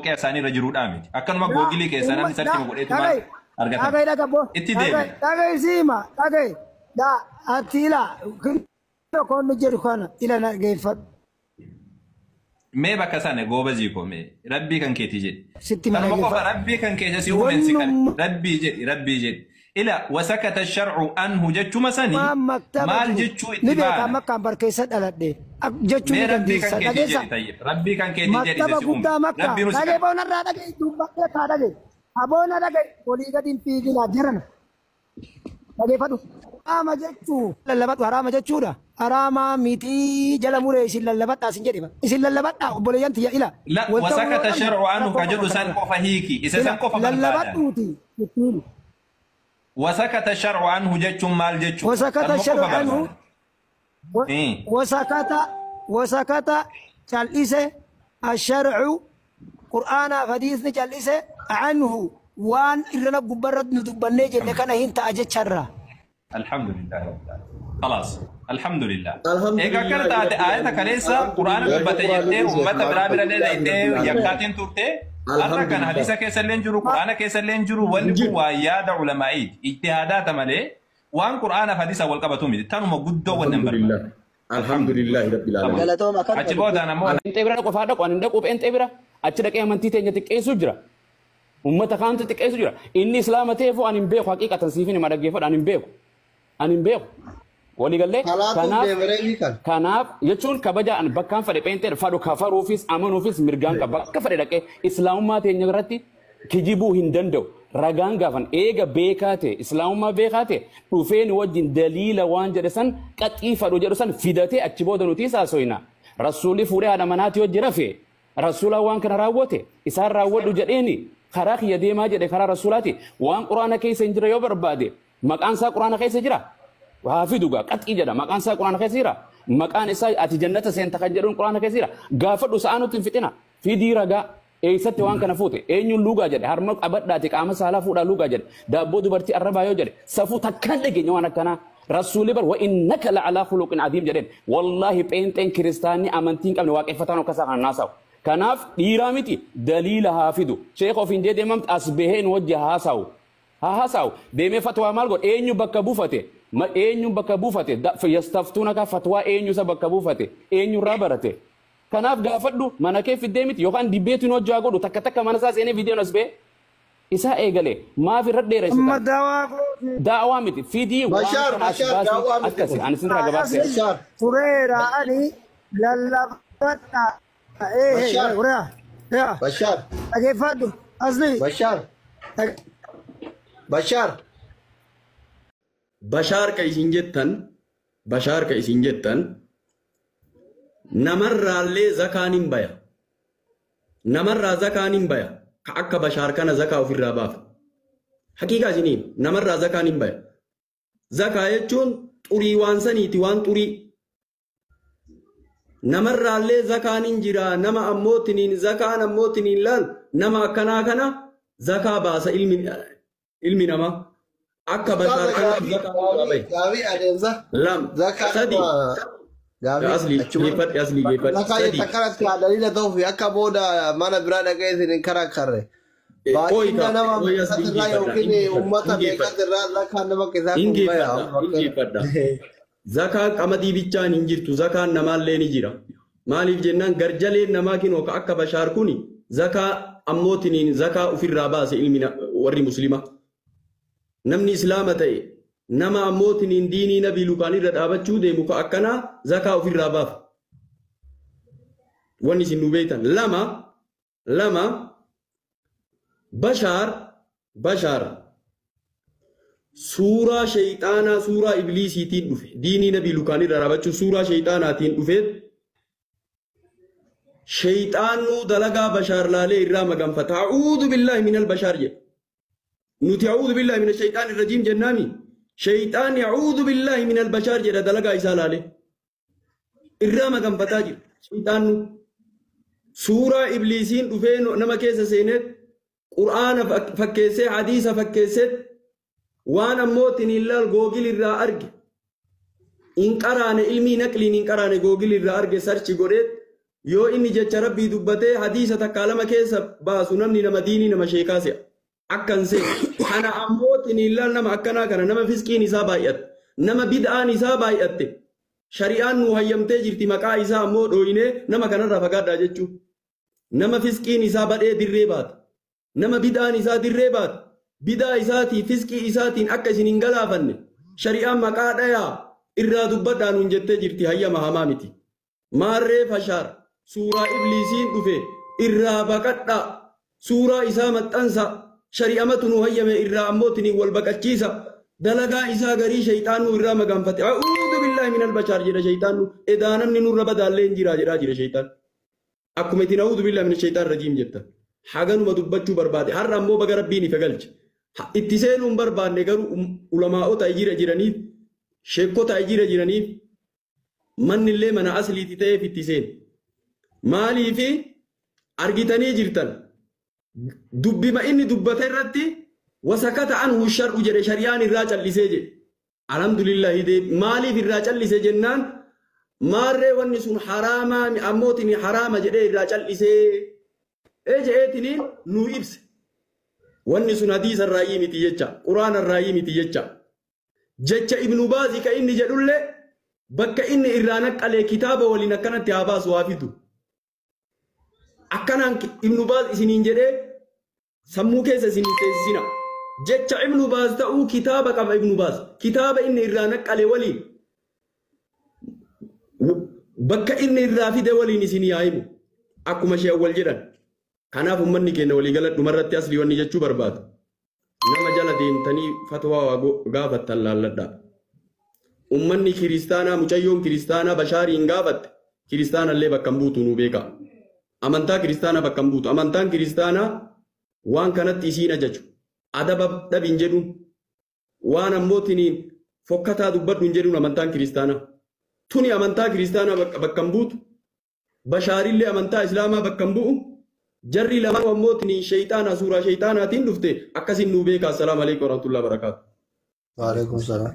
fooqee isaanii irra jiruudhaa miti. Akkanuma Google keessa namni search godheetu maal argatan. Dhaga'i dhaga boo. Itti deebi'a. Dhaga'i siima dhaga'i. Daa ati ila kun jedhu kana ila na geeffadhu. Mee bakka sana goobazii koo mee rabbii kan keetii jedhi. Sitti mana Kanuma qofa geeffadhu. rabbii kan keessa si uumen si kale. Wannummaa Rabbii jedhi rabbii jedhi. Ila wasakata shar'u anhu jechuma sanii maktaba maal jiru jechuu ni itti beekaa baana. makkaan barkeessa dhaladhe jechuu Mee ni rabbii kan dandeessa keetii dhageessa. jedhi tayyib. Rabbii kan keetii jedhi isa Maktaba si uume. guddaa makkaa Rabbiin si dhagee kale. boonarraa dhagee dubbadhee kaa dhagee aboona dhagee olii gadi hin fiiginaa jirana dhageeffadhu. Haraama jechuu lallabadhu haraama jechuudha. Haraamaa mitii jala muree isin lallabadhaa isin jedhima. Isin lallabadhaa obboleeyyan tiyya ila. La Wal ta'uu yoo wasakata dhabne shar'u anhu rakkoo ka jedhu qofa san kana. qofa hiiki. Isa Ila san qofa barbaadan. lallabadhuuti ittiin. Wasakata shar'u anhu jechuun maal jechuu? Wasakata Kanuma qofa shar'u anhu barbaadan. wasakata wasakata cal'ise ashar'u qur'aanaaf hadiisni cal'ise anhu waan irrana gubbarra nu dubbannee jenne kana hin ta'a jecharraa. Alhamdulillah rabbil alamin. Khalaas. Alhamdulillah. Egaa akkana Alhamdulillahi taate rabbil aayata alamin. kaleessa quraana Alhamdulillahi. dubbate Quraana jettee dhiise. uummata biraa bira illee Alhamdulillahi dhayitee rabbil alamin. yakkaatiin turte har'a kan Alhamdulillah. hadiisa keessa illee hin jiru quraana keessa illee hin jiru Hin wanni kun jiru. waa yaada ulamaa'iiti. Ijtihaadaata malee waan quraanaaf hadiisa wal qabatu miti. Tanuma guddoo wanni hin barbaadu. Alhamdulillah. Alhamdulillahi rabbil alamin. Galatooma Achi akkanuma boodaan ammoo Pheenxee bira qofaa dhaqu ani hin dhaqu pheenxee bira achi dhaqee amantii teenya xiqqeessu jira. Uummata kaantu xiqqeessu jira. Inni islaama ta'eefuu ani hin beeku haqiiqatan siifin hima dhaggeeffadhu ani hin beeku. Ani hin beeku. Waliigallee Kalaatuun kanaaf deemaree hiikan. kanaaf jechuun kabaja ani bakkaan fedhe pheenxee fadhu kafaruufis amanuufis mirgaan qaba. Bakka fedhe dhaqee islaamummaa teenya irratti kijibuu hin danda'u. Ragaan gaafan eega beekaa ta'e islaamummaa beekaa ta'e dhufeen wajjin daliila waan jedhe san qaxii fadhu jedhu san fidatee achi booda nuti haasoyna. Rasuulli fuudhee haadha manaatii wajji rafe rasuulaa waan kana raawwate isaan raawwadhu jedheeni karaa kiyya deemaa jedhe karaa rasuulaati waan quraana keessa hin jira yoo barbaade maqaan isaa quraana keessa jira. Haa fidu gaa qaxii jedha maqaan isaa quraana keessa jira. Maqaan isaa ati jannata seenta kan jedhuun quraana keessa jira. Gaafadhu sa'aa nutti hin fixina. Fidii ragaa eessatti waan kana fuute eenyuun lugaa jedhe harma qabadhaati qaama saalaa fuudhaa lugaa jedhe daabboo dubartii arrabaa yoo jedhe safuu takkaan dhageenya waan akkanaa. Rasuulli bar wa innaka la'alaa khuluqin adiim jedheen wallaahi pheenxeen kiristaanni amantii hin qabne waaqeffataan akkasaa kana naasawu. Kanaaf dhiiraa miti daliila haa fidu. Sheekh ofiin jee deemamti as baheen wajji haasawu. Haa haasawu deemee fatwaa maal godhe eenyu bakka buufate eenyu bakka buufate yastaftuunaka fatwaa eenyu isa bakka buufate eenyurraa barate. Kanaaf gaafadhu mana kee fiddee miti yookaan dibbeetiin hojjaa godhu takka takka mana isaa seenee viidiyoon as ba'e isaa eegale maaf irra Amma dheeressitan. daawaa kooti. Daawaa miti fidii waan Bashaar kana as Bashaar baasii daawwaa miti akkasi kun. ani isinirraa gabaabsee. Bashaar Tureera ani lallabadhaa. Bashaar Uraa. Yaa Bashaar dhageeffadhu asli. Bashaar Bashaar. Bashaar ka isin jettan Bashaar ka isin jettan namarraallee zakaan hin baya. Namarraa zakaan hin baya. Ka akka Bashaar kana zakaa ofirraa baafa. Haqiiqaa isiniin namarraa zakaan hin baya. Zakaa jechuun xurii waan saniiti waan xurii. Namarraallee zakaan hin jira nama ammootiniin zakaan ammootiniin laal nama akkanaa kana zakaa baasa ilmi namaa. Akka Bashaar Ustaaza kana gaafii zakaa ofirraa gaafii bahe. gaafii adeemsa. Lama Zakaa sadi nama gaafii asli achuma. geeffadhe asli geeffadhe Zakaa sadi. jetta kanatti haa daliila ta'uu fi akka booda mana biraa dhaqee isin hin karakkarre. Qoyi Baay'ina ka nama qoyi asli meeqatirraa geeffadha yookiin hin uummata geeffadha meeqatirraa zakaan nama keessaa hin kun baya. geeffadha hin geeffadha. Zakaan qamadii bichaan hin jirtu zakaan namaallee ni jira. Maaliif jennaan garjaleen namaa kinoo ka akka Bashaar kuni zakaa ammootiniin zakaa ofirraa baase ilmi warri muslimaa. Namni islaama ta'e nama ammootiniin diinii nabii lukaan irra dhaabachuu deemu ka akkanaa zakaa ofirraa baafa. Wanni isin nu beektan lama lama Bashaar Bashaar suuraa shayxaanaa suuraa ibliisiitiin dhufe diinii nabii lukaan irra dhaabachuu suuraa shayxaanaatiin dhufe shayxaanuu dalagaa Bashaar laalee irraa maganfata. A'uudhu billaahi minal Bashaar jedhe. Nuti a'uudhu billaahi mina shayxaani rajiim jennaami. Shayxaanni a'uudhu billaahi minal Bashaar jedha dalagaa isaa laalee. Irraa maganfataa jira. Shayxaannu suuraa ibliisiin dhufee nama keessa seenee qur'aana fakkeessee hadiisa fakkeessee waan ammootiin ilaal Google irraa arge. Hin qaraane ilmii naqliin hin qaraane Google irraa arge search godhee Yoo inni jecha Rabbii dubbatee hadiisa takkaa lama keessa baasu namni nama diinii nama sheekaa se'a. Akkan se'e. Kana ammoo tiniillaan nama akkanaa kana nama fisqiin isaa baay'atte. Nama bid'aan isaa baay'atte. Shari'aan nu hayyamtee jirti maqaa isaa ammoo dhooyinee nama kanarraa fagaadhaa jechuudha. Nama fisqiin isaa badhee dirree baate. Nama bid'aan isaa dirree baate. Bid'aa isaatii fisqii isaatiin akka isin hin galaafanne. Shari'aan maqaa dhayaa irraa dubbadhaa nuun jettee jirti hayyama hamaa miti. Maarree Fashaar suuraa ibliisiin dhufe irraa baqadhaa. Suuraa isaa maxxansa. Shari'amatu nu hayyame irraa ammoo tiniin wal baqachiisa. Dalagaa isaa garii shayxaanuu irraa maganfate. A'uudhu billaahi minal bashaar jedha shayxaanuu. Edaa namni nurra badaallee hin jiraa jedhaa jira shayxaan. Akkuma ittiin a'uudhu billaahi mina shayxaan rajiim jetta. Haganuma dubbachuu barbaade. Har'a ammoo baga Rabbiin ifa galche. Itti seenuu hin barbaanne garuu ulamaa'ota jira jiraniif, sheekota jira jiraniif, mannillee mana asliiti ta'eef itti seene. Maaliifi argitanii jirtan dubbima inni dubbate irratti wasakata anhu shar'u jedhe shari'aan irraa callisee jedhe. Alhamdulillahi maaliif irraa callise jennaan maarree wanni sun haraamaa ammootiin haraama jedhee irraa callisee je'eetiniin nuu ibse. Wanni sun hadiisa irraa miti jecha, Quraana irraa miti jecha. Jecha Ibnu Baazi ka inni jedhullee bakka inni irraa naqqalee kitaaba waliin akkanatti haa baasu haa fidu. Akkanaan Ibnu Baaz isiniin jedhee sammuu keessa isiniin teessisina. Jecha Ibnu Baaz ta'uu kitaaba qaba Ibnu Baaz. Kitaaba inni irraa naqqalee waliin bakka inni irraa fide waliin isinii haa himu. Akkuma ishee awwal jedhan. Kanaaf uummanni keenya waliigala dhumarratti aslii wanni jechuu barbaadu. Nama jala deemtanii fatwaa waa gaafattan laalladhaa. Uummanni kiristaanaa mucayyoon kiristaanaa Bashaariin gaafatte kiristaanallee bakka hin buutu nu beekaa. Amantaa kiristaanaa bakka hin buutu. Amantaan kiristaanaa waan kanatti isiin ajaju. Adaba dhabi hin jedhuun. Waan ammoo tiniin fokkataa dubbadhu hin jedhuun amantaan kiristaanaa. Tuni amantaa kiristaanaa bakka hin buutu. Bashaarillee amantaa islaamaa bakka hin bu'u. Jarri lamaan ammoo tiniin shayxaanaa suuraa shayxaanaatiin dhufte akkasiin nu beekaa. Assalaamu alaikum warahmatullahi wabarakaatu. Waalaikum salaam.